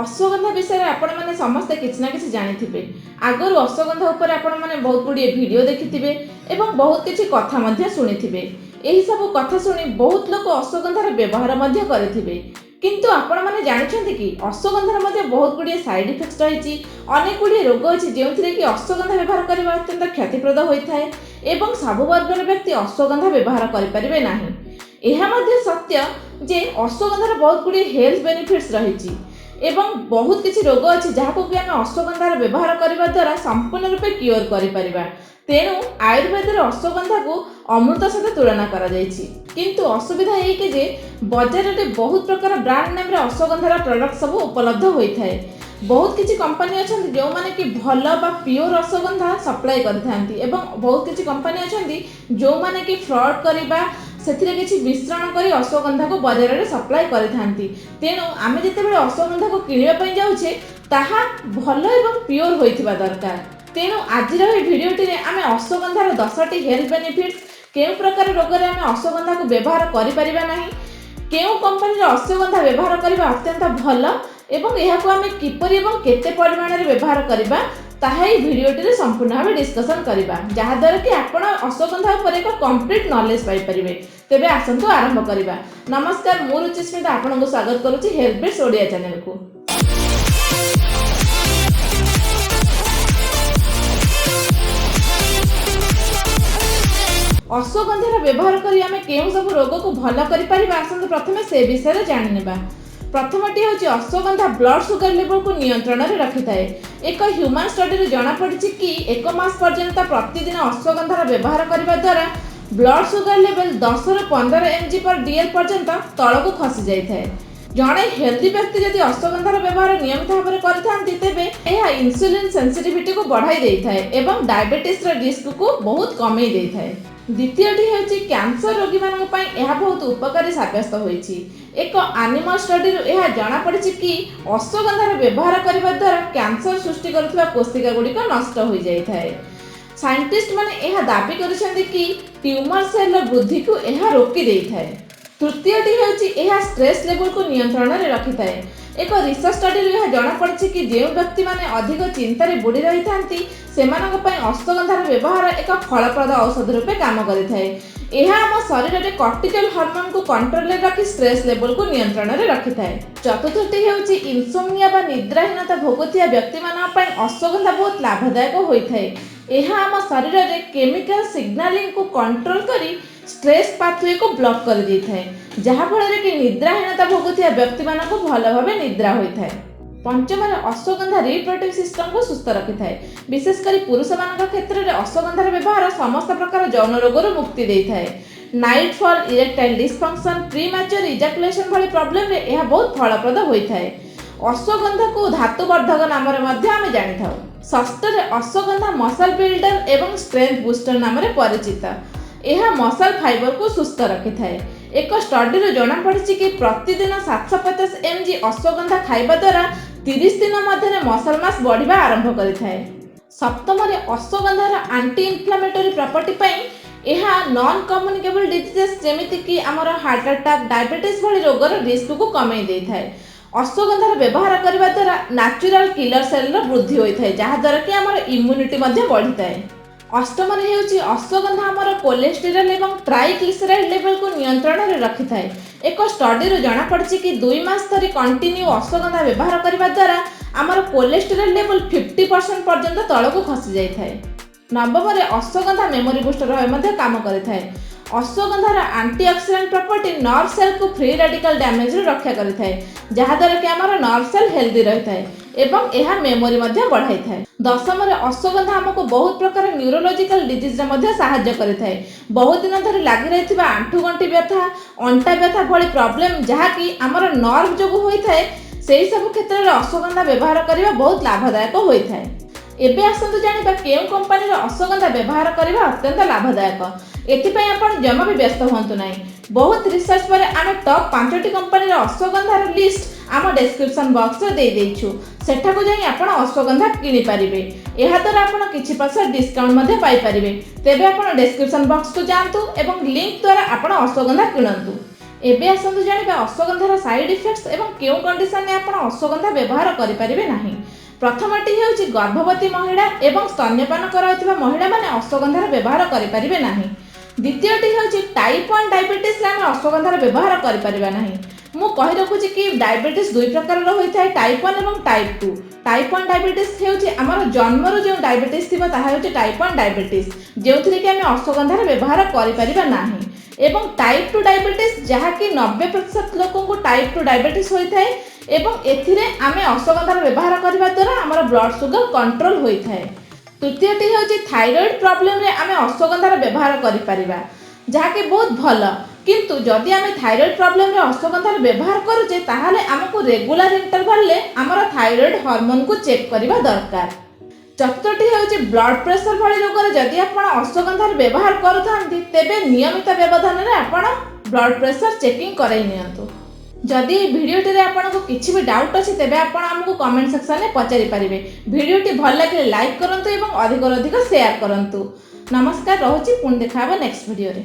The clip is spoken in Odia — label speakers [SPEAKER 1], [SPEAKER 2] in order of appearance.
[SPEAKER 1] ଅଶ୍ୱଗନ୍ଧା ବିଷୟରେ ଆପଣମାନେ ସମସ୍ତେ କିଛି ନା କିଛି ଜାଣିଥିବେ। ଆଗରୁ ଅଶ୍ୱଗନ୍ଧା ଉପରେ ଆପଣମାନେ ବହୁତ ଗୁଡ଼ିଏ ଭିଡ଼ିଓ ଦେଖିଥିବେ ଏବଂ ବହୁତ କିଛି କଥା ମଧ୍ୟ ଶୁଣିଥିବେ। ଏହିସବୁ କଥା ଶୁଣି ବହୁତ ଲୋକ ଅଶ୍ୱଗନ୍ଧାର ବ୍ୟବହାର ମଧ୍ୟ କରିଥିବେ। କିନ୍ତୁ ଆପଣମାନେ ଜାଣିଛନ୍ତି କି ଅଶ୍ୱଗନ୍ଧାର ମଧ୍ୟ ବହୁତ ଗୁଡ଼ିଏ ସାଇଡ୍ ଇଫେକ୍ଟ ରହିଛି? ଅନେକ ଗୁଡ଼ିଏ ରୋଗ ଅଛି, ଯେଉଁଥିରେ କି ଅଶ୍ୱଗନ୍ଧା ବ୍ୟବହାର କରିବା ଅତ୍ୟନ୍ତ କ୍ଷତିପ୍ରଦ ହୋଇଥାଏ ଏବଂ ସବୁ ବର୍ଗର ବ୍ୟକ୍ତି ଅଶ୍ୱଗନ୍ଧା ବ୍ୟବହାର କରିପାରିବେ ନାହିଁ। ଏହା ମଧ୍ୟ ସତ୍ୟ ଯେ ଅଶ୍ୱଗନ୍ଧାର ବହୁତ ଗୁଡ଼ିଏ ହେଲ୍ଥ ବେନିଫିଟ୍ସ ରହିଛି ଏବଂ ବହୁତ କିଛି ରୋଗ ଅଛି, ଯାହାକୁ କି ଆମେ ଅଶ୍ୱଗନ୍ଧାର ବ୍ୟବହାର କରିବା ଦ୍ୱାରା ସମ୍ପୂର୍ଣ୍ଣ ରୂପେ କ୍ୟୁଅର୍ କରିପାରିବା। ତେଣୁ ଆୟୁର୍ବେଦରେ ଅଶ୍ୱଗନ୍ଧାକୁ ଅମୃତ ସହିତ ତୁଳନା କରାଯାଇଛି। କିନ୍ତୁ ଅସୁବିଧା ଏଇକି ଯେ ବଜାରରେ ବହୁତ ପ୍ରକାର ବ୍ରାଣ୍ଡ ନେମ୍ରେ ଅଶ୍ୱଗନ୍ଧାର ପ୍ରଡକ୍ଟ ସବୁ ଉପଲବ୍ଧ ହୋଇଥାଏ। ବହୁତ କିଛି କମ୍ପାନୀ ଅଛନ୍ତି, ଯେଉଁମାନେ କି ଭଲ ବା ପିଓର ଅଶ୍ୱଗନ୍ଧା ସପ୍ଲାଏ କରିଥାନ୍ତି ଏବଂ ବହୁତ କିଛି କମ୍ପାନୀ ଅଛନ୍ତି, ଯେଉଁମାନେ କି ଫ୍ରଡ୍ କରିବା, ସେଥିରେ କିଛି ମିଶ୍ରଣ କରି ଅଶ୍ୱଗନ୍ଧାକୁ ବଜାରରେ ସପ୍ଲାଏ କରିଥାନ୍ତି। ତେଣୁ ଆମେ ଯେତେବେଳେ ଅଶ୍ୱଗନ୍ଧାକୁ କିଣିବା ପାଇଁ ଯାଉଛେ, ତାହା ଭଲ ଏବଂ ପିଓର ହୋଇଥିବା ଦରକାର। ତେଣୁ ଆଜିର ଏହି ଭିଡ଼ିଓଟିରେ ଆମେ ଅଶ୍ୱଗନ୍ଧାର 10ଟି ହେଲ୍ଥ ବେନିଫିଟ୍ସ, କେଉଁ ପ୍ରକାର ରୋଗରେ ଆମେ ଅଶ୍ୱଗନ୍ଧାକୁ ବ୍ୟବହାର କରିପାରିବା ନାହିଁ, କେଉଁ କମ୍ପାନୀର ଅଶ୍ୱଗନ୍ଧା ବ୍ୟବହାର କରିବା ଅତ୍ୟନ୍ତ ଭଲ ଏବଂ ଏହାକୁ ଆମେ କିପରି ଏବଂ କେତେ ପରିମାଣରେ ବ୍ୟବହାର କରିବା, ତାହା ଏହି ଭିଡ଼ିଓଟିରେ ସମ୍ପୂର୍ଣ୍ଣ ଭାବେ ଡିସ୍କସନ୍ କରିବା, ଯାହାଦ୍ୱାରା କି ଆପଣ ଅଶ୍ୱଗନ୍ଧା ଉପରେ ଏକ କମ୍ପ୍ଲିଟ୍ ନଲେଜ ପାଇପାରିବେ। ତେବେ ଆସନ୍ତୁ ଆରମ୍ଭ କରିବା। ନମସ୍କାର, ମୁଁ ରୁଚିସ୍ମିତା ଆପଣଙ୍କୁ ସ୍ୱାଗତ କରୁଛି ହେଲ୍ଥ ବିଟ୍ସ ଓଡ଼ିଆ ଚ୍ୟାନେଲକୁ। ଅଶ୍ୱଗନ୍ଧାର ବ୍ୟବହାର କରି ଆମେ କେଉଁ ସବୁ ରୋଗକୁ ଭଲ କରିପାରିବା, ଆସନ୍ତୁ ପ୍ରଥମେ ସେ ବିଷୟରେ ଜାଣିନେବା। ପ୍ରଥମଟି ହେଉଛି ଅଶ୍ୱଗନ୍ଧା ବ୍ଲଡ୍ ସୁଗାର ଲେଭଲକୁ ନିୟନ୍ତ୍ରଣରେ ରଖିଥାଏ। ଏକ ହ୍ୟୁମାନ୍ ଷ୍ଟଡିରୁ ଜଣାପଡ଼ିଛି କି ଏକ ମାସ ପର୍ଯ୍ୟନ୍ତ ପ୍ରତିଦିନ ଅଶ୍ୱଗନ୍ଧାର ବ୍ୟବହାର କରିବା ଦ୍ୱାରା ବ୍ଲଡ୍ ସୁଗାର ଲେଭେଲ 10ରୁ 15 ଏମ୍ ଜି ପର ଡିଏଲ୍ ପର୍ଯ୍ୟନ୍ତ ତଳକୁ ଖସି ଯାଇଥାଏ। ଜଣେ ହେଲ୍ଦି ବ୍ୟକ୍ତି ଯଦି ଅଶ୍ୱଗନ୍ଧାର ବ୍ୟବହାର ନିୟମିତ ଭାବରେ କରିଥାନ୍ତି, ତେବେ ଏହା ଇନ୍ସୁଲିନ୍ ସେନ୍ସିଟିଭିଟିକୁ ବଢ଼ାଇ ଦେଇଥାଏ ଏବଂ ଡାଇବେଟିସ୍ର ରିସ୍କକୁ ବହୁତ କମେଇ ଦେଇଥାଏ। ଦ୍ୱିତୀୟଟି ହେଉଛି କ୍ୟାନ୍ସର ରୋଗୀମାନଙ୍କ ପାଇଁ ଏହା ବହୁତ ଉପକାରୀ ସାବ୍ୟସ୍ତ ହୋଇଛି। ଏକ ଆନିମଲ୍ ଷ୍ଟଡିରୁ ଏହା ଜଣାପଡ଼ିଛି କି ଅଶ୍ୱଗନ୍ଧାର ବ୍ୟବହାର କରିବା ଦ୍ୱାରା କ୍ୟାନ୍ସର ସୃଷ୍ଟି କରୁଥିବା କୋଶିକା ଗୁଡ଼ିକ ନଷ୍ଟ ହୋଇଯାଇଥାଏ। ସାଇଣ୍ଟିଷ୍ଟମାନେ ଏହା ଦାବି କରିଛନ୍ତି କି ଟ୍ୟୁମର ସେଲ୍ର ବୃଦ୍ଧିକୁ ଏହା ରୋକି ଦେଇଥାଏ। ତୃତୀୟଟି ହେଉଛି ଏହା ଷ୍ଟ୍ରେସ୍ ଲେଭଲକୁ ନିୟନ୍ତ୍ରଣରେ ରଖିଥାଏ। ଏକ ରିସର୍ଚ୍ଚ ଷ୍ଟଡିରୁ ଏହା ଜଣାପଡ଼ିଛି କି ଯେଉଁ ବ୍ୟକ୍ତିମାନେ ଅଧିକ ଚିନ୍ତାରେ ବୁଡ଼ି ରହିଥାନ୍ତି, ସେମାନଙ୍କ ପାଇଁ ଅଶ୍ୱଗନ୍ଧାର ବ୍ୟବହାର ଏକ ଫଳପ୍ରଦ ଔଷଧ ରୂପେ କାମ କରିଥାଏ। ଏହା ଆମ ଶରୀରରେ କର୍ଟିଜଲ ହରମୋନକୁ କଣ୍ଟ୍ରୋଲରେ ରଖି ଷ୍ଟ୍ରେସ୍ ଲେଭଲକୁ ନିୟନ୍ତ୍ରଣରେ ରଖିଥାଏ। ଚତୁର୍ଥଟି ହେଉଛି ଇନସୋମନିଆ ବା ନିଦ୍ରାହୀନତା ଭୋଗୁଥିବା ବ୍ୟକ୍ତିମାନଙ୍କ ପାଇଁ ଅଶ୍ୱଗନ୍ଧା ବହୁତ ଲାଭଦାୟକ ହୋଇଥାଏ। ଏହା ଆମ ଶରୀରରେ କେମିକାଲ ସିଗ୍ନାଲିଂକୁ କଣ୍ଟ୍ରୋଲ କରି ଷ୍ଟ୍ରେସ୍ ପାଥୱେକୁ ବ୍ଲକ୍ କରିଦେଇଥାଏ, ଯାହାଫଳରେ କି ନିଦ୍ରାହୀନତା ଭୋଗୁଥିବା ବ୍ୟକ୍ତିମାନଙ୍କୁ ଭଲ ଭାବେ ନିଦ୍ରା ହୋଇଥାଏ। ପଞ୍ଚମରେ ଅଶ୍ୱଗନ୍ଧା ରିପ୍ରଡକ୍ଟିଭ୍ ସିଷ୍ଟମକୁ ସୁସ୍ଥ ରଖିଥାଏ। ବିଶେଷ କରି ପୁରୁଷମାନଙ୍କ କ୍ଷେତ୍ରରେ ଅଶ୍ୱଗନ୍ଧାର ବ୍ୟବହାର ସମସ୍ତ ପ୍ରକାର ଯୌନ ରୋଗରୁ ମୁକ୍ତି ଦେଇଥାଏ। ନାଇଟ୍ ଫଲ୍, ଇରେକ୍ଟାଇଲ୍ ଡିସଫଙ୍କସନ୍, ପ୍ରିମାଚ୍ୟୁର ଇଜାକୁଲେସନ୍ ଭଳି ପ୍ରୋବ୍ଲେମରେ ଏହା ବହୁତ ଫଳପ୍ରଦ ହୋଇଥାଏ। ଅଶ୍ୱଗନ୍ଧାକୁ ଧାତୁବର୍ଦ୍ଧକ ନାମରେ ମଧ୍ୟ ଆମେ ଜାଣିଥାଉ। ଷଷ୍ଠରେ ଅଶ୍ୱଗନ୍ଧା ମସଲ ବିଲ୍ଡର ଏବଂ ଷ୍ଟ୍ରେନ୍ଥ ବୁଷ୍ଟର ନାମରେ ପରିଚିତ। ଏହା ମସଲ ଫାଇବରକୁ ସୁସ୍ଥ ରଖିଥାଏ। ଏକ ଷ୍ଟଡିରୁ ଜଣାପଡ଼ିଛି କି ପ୍ରତିଦିନ 750 ଏମ୍ ଜି ଅଶ୍ୱଗନ୍ଧା ଖାଇବା ଦ୍ୱାରା 30 ଦିନ ମଧ୍ୟରେ ମସଲ ମାସ୍ ବଢ଼ିବା ଆରମ୍ଭ କରିଥାଏ। ସପ୍ତମରେ ଅଶ୍ୱଗନ୍ଧାର ଆଣ୍ଟି ଇନଫ୍ଲାମେଟୋରୀ ପ୍ରପର୍ଟି ପାଇଁ ଏହା ନନ୍ କମ୍ୟୁନିକେବଲ୍ ଡିଜିଜେସ୍, ଯେମିତିକି ଆମର ହାର୍ଟ ଆଟାକ୍, ଡାଇବେଟିସ୍ ଭଳି ରୋଗର ରିସ୍କକୁ କମେଇ ଦେଇଥାଏ। ଅଶ୍ୱଗନ୍ଧାର ବ୍ୟବହାର କରିବା ଦ୍ୱାରା ନ୍ୟାଚୁରାଲ କିଲର ସେଲ୍ର ବୃଦ୍ଧି ହୋଇଥାଏ, ଯାହାଦ୍ୱାରା କି ଆମର ଇମ୍ୟୁନିଟି ମଧ୍ୟ ବଢ଼ିଥାଏ। ଅଷ୍ଟମରେ ହେଉଛି ଅଶ୍ୱଗନ୍ଧା ଆମର କୋଲେଷ୍ଟେରଲ୍ ଏବଂ ଟ୍ରାଇଗ୍ଲିସେରାଇଡ୍ ଲେଭେଲକୁ ନିୟନ୍ତ୍ରଣରେ ରଖିଥାଏ। ଏକ ଷ୍ଟଡିରୁ ଜଣାପଡ଼ିଛି କି 2 ମାସ ଧରି କଣ୍ଟିନ୍ୟୁ ଅଶ୍ୱଗନ୍ଧା ବ୍ୟବହାର କରିବା ଦ୍ୱାରା ଆମର କୋଲେଷ୍ଟେରଲ୍ ଲେଭେଲ 50% ପର୍ଯ୍ୟନ୍ତ ତଳକୁ ଖସି ଯାଇଥାଏ। ନବମରେ ଅଶ୍ୱଗନ୍ଧା ମେମୋରି ବୁଷ୍ଟର ଭାବେ ମଧ୍ୟ କାମ କରିଥାଏ। ଅଶ୍ୱଗନ୍ଧାର ଆଣ୍ଟି ଅକ୍ସିଡାଣ୍ଟ ପ୍ରପର୍ଟି ନର୍ଭ ସେଲ୍କୁ ଫ୍ରି ରାଡିକାଲ ଡ୍ୟାମେଜରୁ ରକ୍ଷା କରିଥାଏ, ଯାହାଦ୍ୱାରା କି ଆମର ନର୍ଭ ସେଲ୍ ହେଲ୍ଦି ରହିଥାଏ ଏବଂ ଏହା ମେମୋରି ମଧ୍ୟ ବଢ଼ାଇଥାଏ। ଦଶମରେ ଅଶ୍ୱଗନ୍ଧା ଆମକୁ ବହୁତ ପ୍ରକାର ନ୍ୟୁରୋଲୋଜିକାଲ ଡିଜିଜ୍ରେ ମଧ୍ୟ ସାହାଯ୍ୟ କରିଥାଏ। ବହୁତ ଦିନ ଧରି ଲାଗି ରହିଥିବା ଆଣ୍ଠୁଗଣ୍ଠି ବ୍ୟଥା, ଅଣ୍ଟା ବ୍ୟଥା ଭଳି ପ୍ରୋବ୍ଲେମ୍, ଯାହାକି ଆମର ନର୍ଭ ଯୋଗୁଁ ହୋଇଥାଏ, ସେହି ସବୁ କ୍ଷେତ୍ରରେ ଅଶ୍ୱଗନ୍ଧା ବ୍ୟବହାର କରିବା ବହୁତ ଲାଭଦାୟକ ହୋଇଥାଏ। ଏବେ ଆସନ୍ତୁ ଜାଣିବା କେଉଁ କମ୍ପାନୀର ଅଶ୍ୱଗନ୍ଧା ବ୍ୟବହାର କରିବା ଅତ୍ୟନ୍ତ ଲାଭଦାୟକ। ଏଥିପାଇଁ ଆପଣ ଜମା ବି ବ୍ୟସ୍ତ ହୁଅନ୍ତୁ ନାହିଁ। ବହୁତ ରିସର୍ଚ୍ଚ ପରେ ଆମେ ଟପ୍ 5ଟି କମ୍ପାନୀର ଅଶ୍ୱଗନ୍ଧାର ଲିଷ୍ଟ ଆମ ଡେସ୍କ୍ରିପସନ୍ ବକ୍ସରେ ଦେଇଦେଇଛୁ। ସେଠାକୁ ଯାଇ ଆପଣ ଅଶ୍ୱଗନ୍ଧା କିଣିପାରିବେ। ଏହାଦ୍ୱାରା ଆପଣ କିଛି ପରସେଣ୍ଟ ଡିସକାଉଣ୍ଟ ମଧ୍ୟ ପାଇପାରିବେ। ତେବେ ଆପଣ ଡେସ୍କ୍ରିପସନ୍ ବକ୍ସକୁ ଯାଆନ୍ତୁ ଏବଂ ଲିଙ୍କ ଦ୍ୱାରା ଆପଣ ଅଶ୍ୱଗନ୍ଧା କିଣନ୍ତୁ। ଏବେ ଆସନ୍ତୁ ଜାଣିବା ଅଶ୍ୱଗନ୍ଧାର ସାଇଡ୍ ଇଫେକ୍ଟସ୍ ଏବଂ କେଉଁ କଣ୍ଡିସନରେ ଆପଣ ଅଶ୍ୱଗନ୍ଧା ବ୍ୟବହାର କରିପାରିବେ ନାହିଁ। ପ୍ରଥମଟି ହେଉଛି ଗର୍ଭବତୀ ମହିଳା ଏବଂ ସ୍ତନ୍ୟପାନ କରାଉଥିବା ମହିଳାମାନେ ଅଶ୍ୱଗନ୍ଧାର ବ୍ୟବହାର କରିପାରିବେ ନାହିଁ। ଦ୍ୱିତୀୟଟି ହେଉଛି ଟାଇପ୍ 1 ଡାଇବେଟିସ୍ରେ ଆମେ ଅଶ୍ୱଗନ୍ଧାର ବ୍ୟବହାର କରିପାରିବା ନାହିଁ। ମୁଁ କହି ରଖୁଛି କି ଡାଇବେଟିସ୍ ଦୁଇ ପ୍ରକାରର ହୋଇଥାଏ, ଟାଇପ୍ 1 ଏବଂ ଟାଇପ୍ 2। ଟାଇପ୍ 1 ଡାଇବେଟିସ୍ ହେଉଛି ଆମର ଜନ୍ମରୁ ଯେଉଁ ଡାଇବେଟିସ୍ ଥିବ, ତାହା ହେଉଛି ଟାଇପ୍ 1 ଡାଇବେଟିସ୍, ଯେଉଁଥିରେ କି ଆମେ ଅଶ୍ୱଗନ୍ଧାର ବ୍ୟବହାର କରିପାରିବା ନାହିଁ। ଏବଂ ଟାଇପ୍ 2 ଡାଇବେଟିସ୍, ଯାହାକି 90% ଲୋକଙ୍କୁ ଟାଇପ୍ 2 ଡାଇବେଟିସ୍ ହୋଇଥାଏ ଏବଂ ଏଥିରେ ଆମେ ଅଶ୍ୱଗନ୍ଧାର ବ୍ୟବହାର କରିବା ଦ୍ୱାରା ଆମର ବ୍ଲଡ୍ ସୁଗର କଣ୍ଟ୍ରୋଲ ହୋଇଥାଏ। ତୃତୀୟଟି ହେଉଛି ଥାଇରଏଡ୍ ପ୍ରୋବ୍ଲେମରେ ଆମେ ଅଶ୍ୱଗନ୍ଧାର ବ୍ୟବହାର କରିପାରିବା, ଯାହାକି ବହୁତ ଭଲ। କିନ୍ତୁ ଯଦି ଆମେ ଥାଇରଏଡ୍ ପ୍ରୋବ୍ଲେମରେ ଅଶ୍ୱଗନ୍ଧାର ବ୍ୟବହାର କରୁଛେ, ତାହେଲେ ଆମକୁ ରେଗୁଲାର ଇଣ୍ଟରଭାଲରେ ଆମର ଥାଇରଏଡ୍ ହରମୋନକୁ ଚେକ୍ କରିବା ଦରକାର। ଚତୁର୍ଥଟି ହେଉଛି ବ୍ଲଡ୍ ପ୍ରେସର ଭଳି ରୋଗରେ ଯଦି ଆପଣ ଅଶ୍ୱଗନ୍ଧାର ବ୍ୟବହାର କରୁଥାନ୍ତି, ତେବେ ନିୟମିତ ବ୍ୟବଧାନରେ ଆପଣ ବ୍ଲଡ୍ ପ୍ରେସର ଚେକିଂ କରାଇ ନିଅନ୍ତୁ। ଯଦି ଏହି ଭିଡ଼ିଓଟିରେ ଆପଣଙ୍କୁ କିଛି ବି ଡାଉଟ୍ ଅଛି, ତେବେ ଆପଣ ଆମକୁ କମେଣ୍ଟ ସେକ୍ସନରେ ପଚାରି ପାରିବେ। ଭିଡ଼ିଓଟି ଭଲ ଲାଗିଲେ ଲାଇକ୍ କରନ୍ତୁ ଏବଂ ଅଧିକରୁ ଅଧିକ ସେୟାର କରନ୍ତୁ। ନମସ୍କାର, ରହୁଛି। ପୁଣି ଦେଖା ହେବ ନେକ୍ସଟ ଭିଡ଼ିଓରେ।